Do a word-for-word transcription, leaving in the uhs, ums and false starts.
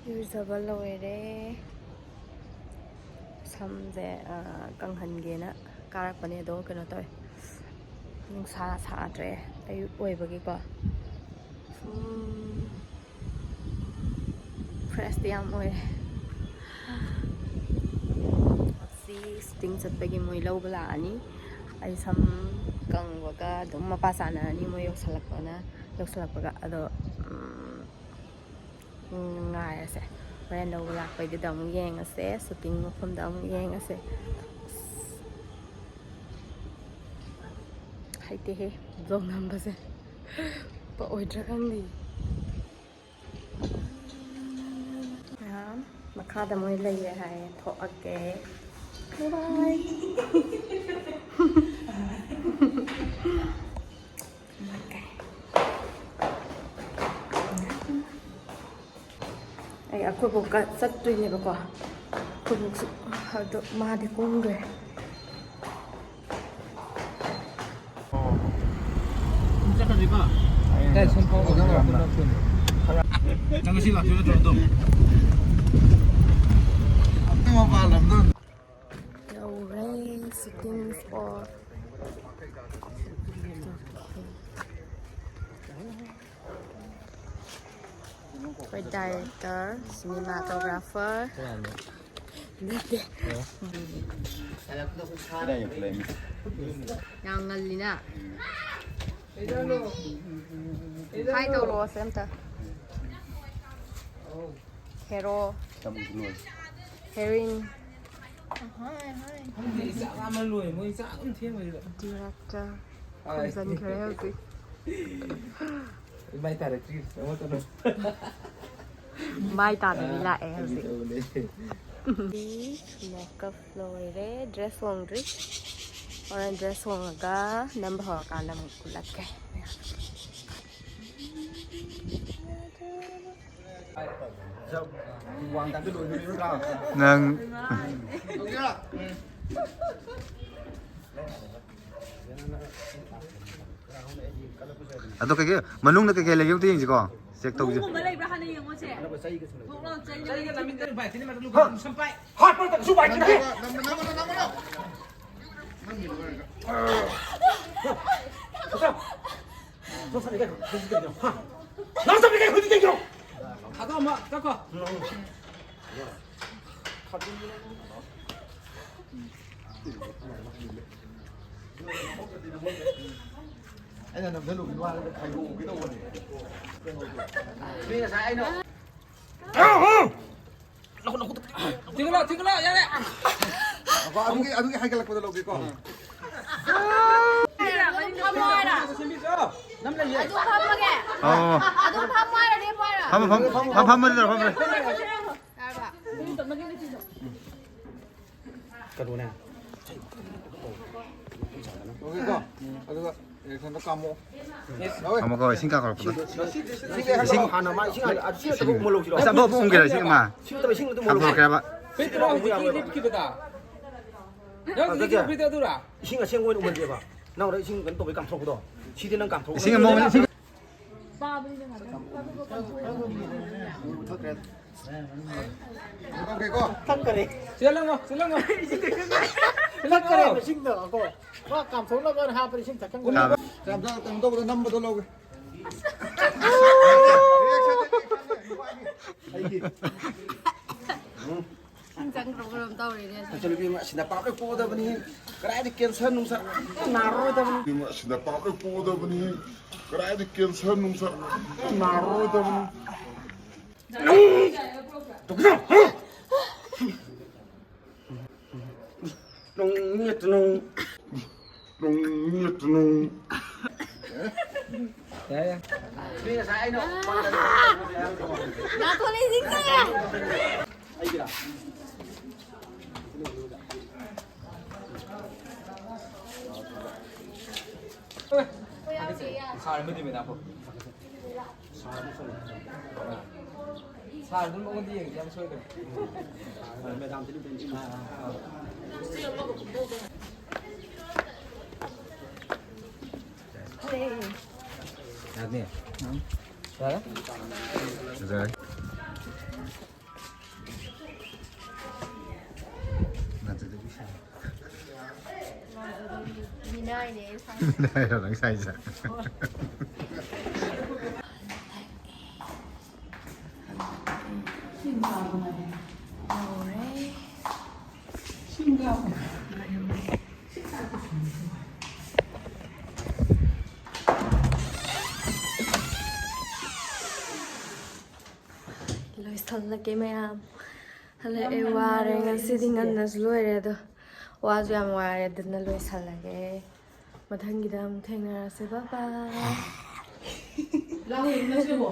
ꯏꯔꯨꯖꯕ ꯂꯣꯏꯔꯦ꯫ ꯁꯝꯁꯦ, ꯑ, ꯀꯪꯍꯟꯒꯦꯅ ꯀꯥꯔꯛꯄꯅꯦ, ꯑꯗꯣ ꯀꯩꯅꯣ ꯇꯧꯋꯦ, ꯅꯨꯡꯁꯥ ꯁꯥꯗ꯭ꯔꯦ, ꯑꯌꯨꯛ ꯑꯣꯏꯕꯒꯤꯀꯣ꯫ ꯎꯝ, ꯐ꯭ꯔꯦꯁꯇꯤ ꯌꯥꯝ ꯑꯣꯏꯔꯦ꯫ ꯁꯤ ꯁꯨꯇꯤꯡ ꯆꯠꯄꯒꯤ ꯃꯣꯏ ꯂꯧꯕ ꯂꯥꯛꯑꯅꯤ꯫ ꯑꯩ ꯁꯝ ꯀꯪꯕꯒ ꯑꯗꯨꯝ ꯃꯄꯥ ꯆꯥꯅꯔꯅꯤ ꯃꯣꯏ ꯌꯧꯁꯜꯂꯛꯄꯅ, ꯌꯧꯁꯜꯂꯛꯄꯒ꯫ ꯑꯗꯣ, ꯎꯝ, ꯎꯝ, ꯉꯥꯏꯔꯁꯦ꯫ ꯍꯣꯔꯦꯟ ꯂꯧꯕ ꯂꯥꯛꯄꯩꯗꯨꯗ ꯑꯃꯨꯛ ꯌꯦꯡꯉꯁꯦ, ꯁꯨꯇꯤꯡ ꯃꯐꯝꯗ ꯑꯃꯨꯛ ꯌꯦꯡꯉꯁꯦ꯫ ꯑꯁ, ꯍꯩꯇꯦꯍꯦ, vlog ꯅꯝꯕꯁꯦ꯫ ꯄꯛꯑꯣꯏꯗ꯭ꯔꯥ ꯈꯪꯗꯦ꯫ ꯃꯌꯥꯝ ꯃꯈꯥꯗ ꯃꯣꯏ ꯂꯩꯔꯦ ꯍꯥꯏꯌꯦ, ꯊꯣꯛꯑꯒꯦ꯫ Bye. ꯑꯩ ꯑꯩꯈꯣꯏꯕꯣꯛꯀ ꯆꯠꯇꯣꯏꯅꯦꯕꯀꯣ꯫ ꯑꯩꯈꯣꯏꯕꯣꯛꯁꯨ ꯑꯗꯣ ꯃꯥꯗꯤ ꯀꯨꯝꯈ꯭ꯔꯦ꯫ ꯆꯠꯀꯗ꯭ꯔꯤꯕ? ꯅꯪ ꯉꯁꯤ ꯂꯥꯛꯇꯣꯏ ꯅꯠꯇ꯭ꯔꯣ ꯑꯗꯨꯝ? ꯃꯄꯥꯟ ꯂꯝꯗ꯫ ꯌꯧꯔꯦ shooting spot꯫ ꯑꯩꯈꯣꯏ director, cinematographer꯫ ꯅꯠꯇꯦ꯫ ꯌꯥꯝ ꯉꯜꯂꯤꯅ꯫ Hi ꯇꯧꯔꯛꯑꯣꯁꯦ ꯑꯝꯇ꯫ Hero꯫ Heroine꯫ ꯈꯪꯗꯦ, ꯑꯩ ꯆꯥꯛ ꯂꯥꯝꯃ ꯂꯣꯏꯔꯦ꯫ ꯃꯣꯏ ꯆꯥꯛ ꯑꯗꯨꯝ ꯊꯦꯡꯕꯁꯤꯗ꯫ Director꯫ ꯈꯨꯝꯖꯤꯟꯈ꯭ꯔꯦ ꯍꯧꯖꯤꯛ꯫ ꯃꯥꯏ ꯇꯥꯔꯛꯇ꯭ꯔꯤ꯫ ꯑꯃꯠꯇꯅ꯫ ꯃꯥꯏ ꯇꯥꯗꯕꯤ ꯂꯥꯛꯑꯦ ꯍꯧꯖꯤꯛ꯫ ꯐꯥꯒꯤ ꯇꯧꯕꯅꯦ꯫ Makeup ꯂꯣꯏꯔꯦ, dress ꯍꯣꯡꯗ꯭ꯔꯤ꯫ ꯍꯣꯔꯦꯟ dress ꯍꯣꯡꯉꯒ ꯅꯝꯕ ꯍꯧꯔꯀꯥꯟꯗ ꯑꯃꯨꯛ ꯎꯠꯂꯛꯀꯦ꯫ ꯅꯪ꯫ ꯑꯗꯣ ꯀꯩꯀꯩ ꯃꯅꯨꯡꯗ ꯀꯩꯀꯩ ꯂꯩꯒꯦ ꯑꯝꯇ ꯌꯦꯡꯁꯤꯀꯣ꯫ ꯆꯦꯛ ꯇꯧꯁꯦ꯫ ꯅꯣꯡꯒꯨꯝꯕ ꯂꯩꯕ꯭ꯔꯥ ꯍꯥꯟꯅ ꯌꯦꯡꯉꯣꯁꯦ꯫ ꯊꯣꯛꯂꯛꯑꯣ, ꯆꯩꯒ ꯁꯨ ꯂꯩꯇꯦ꯫ ꯆꯩꯒ ꯅꯃꯤꯠꯇ ꯂꯨꯄꯥ ꯊꯤꯅ ꯃꯇꯨꯡ ꯂꯨꯄꯥ ꯍꯥ? ꯀꯨꯟ ꯁꯨꯝ ꯄꯥꯏ꯫ ꯍꯥꯠꯄ ꯃꯇꯝꯗꯁꯨ ꯎꯄꯥꯏ ꯂꯩꯇꯦ꯫ ꯅꯝꯃꯣ, ꯅꯝꯃꯣ, ꯅꯝꯃꯣ, ꯅꯝꯃꯣ꯫ ꯅꯪ ꯆꯠꯂꯤ ꯀꯩꯅꯣ? ꯍꯧꯖꯤꯛ ꯀꯩꯅꯣ? ꯍꯥ? ꯅꯪ ꯆꯠꯂꯤ ꯀꯩꯅꯣ? ꯍꯧꯖꯤꯛ ꯀꯩꯅꯣ? ꯊꯥꯗꯣꯛꯑꯝꯃꯣ, ꯆꯠꯈꯣ꯫ ꯑꯩꯅ ꯅꯝꯁꯤꯜꯂꯨꯒꯤꯅꯣ ꯍꯥꯏꯔꯒ ꯈꯥꯏꯗꯣꯛꯎꯒꯦ ꯇꯧꯕꯅꯦ꯫ ꯃꯤ ꯉꯁꯥꯏ ꯑꯩꯅ ꯊꯤꯒꯠꯂꯣ, ꯊꯤꯒꯠꯂꯣ, ꯌꯥꯔꯦ꯫ ꯑꯗꯨꯒꯤ, ꯑꯗꯨꯒꯤ ꯍꯥꯏꯒꯠꯂꯛꯄꯗ ꯂꯧꯒꯦꯀꯣ꯫ ꯑꯗꯨꯝ ꯐꯝꯃꯣ ꯍꯥꯏꯔ? ꯁꯦꯝꯕꯤꯁꯤ, ꯑꯣ, ꯅꯝ ꯂꯩꯌꯦ꯫ ꯑꯗꯨꯝ ꯐꯝꯃꯒꯦ? ꯑꯣ꯫ ꯑꯗꯨꯝ ꯐꯝꯃꯣ ꯍꯥꯏꯔ ꯂꯦꯞꯄꯣ ꯍꯥꯏꯔ? ꯐꯝꯃꯣ, ꯐꯝꯃꯣ, ꯐꯝ-, ꯐꯝꯃꯣ, ꯐꯝꯃꯣ, ꯐꯝꯃꯣ꯫ ꯌꯥꯔꯕ? ꯀꯩꯅꯣꯅꯦ꯫ ꯂꯧꯒꯦꯀꯣ꯫ ꯑꯗꯨꯒ reaction ꯗꯣ ꯀꯥꯝꯃꯣ꯫ ꯂꯧꯋꯦ꯫ ꯑꯃꯨꯛꯀ ꯏꯁꯤꯡ ꯀꯥꯈꯠꯂꯛꯄꯗ꯫ ꯏꯁꯤꯡ ꯏꯁꯤꯡ꯫ ꯍꯥꯟꯅ ꯃꯥ ꯏꯁꯤꯡ ꯍꯥꯟꯅ, ꯑꯁꯤ ꯅꯠꯇꯕ ꯎꯝ꯫ ꯎꯃꯣ ꯂꯧꯁꯤꯔꯣ? ꯑꯁ, ꯑꯝꯐꯥꯎ ꯎꯝꯈꯤꯔꯣꯏ, ꯏꯁꯤꯡ ꯑꯃ꯫ ꯁꯤ ꯅꯠꯇꯕ ꯏꯁꯤꯡ ꯑꯗꯨꯝ ꯎꯃꯣ ꯂꯧꯁꯤꯔꯣ? ꯍꯥꯞꯇꯣꯛꯈ꯭ꯔꯦꯕ꯫ ꯐꯤꯠꯇ꯭ꯔꯣ ꯍꯧꯖꯤꯛꯀꯤ ꯂꯤꯠꯈꯤꯕꯗ? ꯅꯪ ꯍꯧꯖꯤꯛꯀꯤ ꯑꯗꯨꯗꯤ ꯐꯤꯠ ꯑꯗꯨꯔꯥ? ꯏꯁꯤꯡ ꯑꯁꯦꯡꯕ ꯑꯣꯏꯅ ꯎꯃꯟꯒꯦꯕ꯫ ꯅꯪ ꯍꯣꯔꯦꯟ ꯏꯁꯤꯡ ꯀꯩꯅꯣ ꯇꯧꯕꯩ ꯀꯥꯝꯊꯣꯛꯄꯗꯣ꯫ ꯁꯤꯗꯤ ꯅꯪ ꯀꯥꯝꯊꯣꯛ-꯫ ꯏꯁꯤꯡ ꯑꯃꯨꯛ, ꯏꯁꯤꯡ꯫ ꯄꯥꯕꯅꯤꯅ ꯉꯥꯛꯇꯪ ꯊꯛꯈ꯭ꯔꯦ꯫ ꯊꯛꯈ꯭ꯔꯦ꯫ ꯆꯦꯜꯂꯝꯃꯣ, ꯆꯦꯜꯂꯝꯃꯣ꯫ ꯊꯛꯈ꯭ꯔꯦ, ꯆꯦꯜꯂꯝꯃꯣ꯫ ꯏꯁꯤꯡꯗꯣ, ꯑꯀꯣ꯫ ꯃꯥ ꯀꯥꯝꯊꯣꯛꯅꯕꯅ ꯍꯥꯞꯄꯅꯤ, ꯏꯁꯤꯡ ꯊꯛꯆꯟꯒꯅꯨ꯫ ꯀꯥꯝ-꯫ ꯀꯩꯅꯣ ꯇꯧꯕꯗ ꯅꯝꯕꯗꯣ ꯂꯧꯒꯦ꯫ ꯑꯩꯒꯤ꯫ ꯅꯪ ꯆꯪꯈ꯭ꯔꯕ ꯀꯩꯅꯣꯝ ꯇꯧꯔꯦꯅꯦ꯫ ꯅꯆꯟꯅꯨꯄꯤ ꯑꯃ ꯑꯁꯤꯅ ꯄꯥꯞ ꯂꯣꯏ ꯄꯣꯛꯀꯗꯕꯅꯤ꯫ ꯀꯗꯥꯏꯗ cancer ꯅꯨꯡꯁꯔ ꯑꯝꯇ ꯅꯥꯔꯔꯣꯏꯗꯕꯅꯤ꯫ ꯑꯁꯤꯅ ꯄꯥꯞ ꯂꯣꯏ ꯄꯣꯛꯀꯗꯕꯅꯤ꯫ ꯀꯗꯥꯏꯗ cancer ꯅꯨꯡꯁꯔ ꯑꯝꯇ ꯅꯥꯔꯔꯣꯏꯗꯕꯅꯤ꯫ ꯅꯨꯡ ꯅꯦꯠꯇ ꯅꯨꯡ꯫ ꯅꯨꯡ ꯅꯦꯠꯇ ꯅꯨꯡ꯫ ꯌꯥꯔꯦ, ꯌꯥꯔꯦ꯫ ꯃꯤ ꯉꯁꯥꯏ ꯑꯩꯅ ꯅꯥꯊꯣꯂꯛꯏꯁꯤꯡꯁꯦ꯫ ꯑꯩꯒꯤꯔꯥ? ꯁꯥꯔ ꯑꯃꯗꯤ ꯃꯦꯗꯥꯝ ꯐꯝ꯫ ꯁꯥꯔ ꯑꯗꯨꯝ ꯃꯉꯣꯟꯗ ꯌꯦꯡꯁꯤ, ꯌꯥꯝ ꯁꯣꯏꯈ꯭ꯔꯦ꯫ ꯃꯦꯗꯥꯝꯗꯤ ꯑꯗꯨꯝ ꯌꯥꯅꯤ꯫ ꯐꯖꯔꯦ꯫ ꯃꯤꯅꯥꯏꯔꯣ ꯅꯪ ꯁꯥꯏꯁꯦ? ꯂꯣꯏꯁꯜꯂꯒꯦ ꯃꯌꯥꯝ꯫ ꯍꯜꯂꯛꯑꯦ, ꯋꯥꯔꯦ ꯉꯁꯤꯗꯤ꯫ ꯉꯟꯅꯁꯨ ꯂꯣꯏꯔꯦ ꯑꯗꯣ꯫ ꯋꯥꯁꯨ ꯌꯥꯝ ꯋꯥꯔꯦ, ꯑꯗꯨꯅ ꯂꯣꯏꯁꯜꯂꯒꯦ꯫ ꯃꯊꯪꯒꯤꯗ ꯑꯃꯨꯛ ꯊꯦꯡꯅꯔꯁꯦ꯫ ꯕꯥꯏ ꯕꯥꯏ꯫ ꯂꯥꯛꯑꯣ, ꯏꯃꯥ ꯁꯤꯕꯣ꯫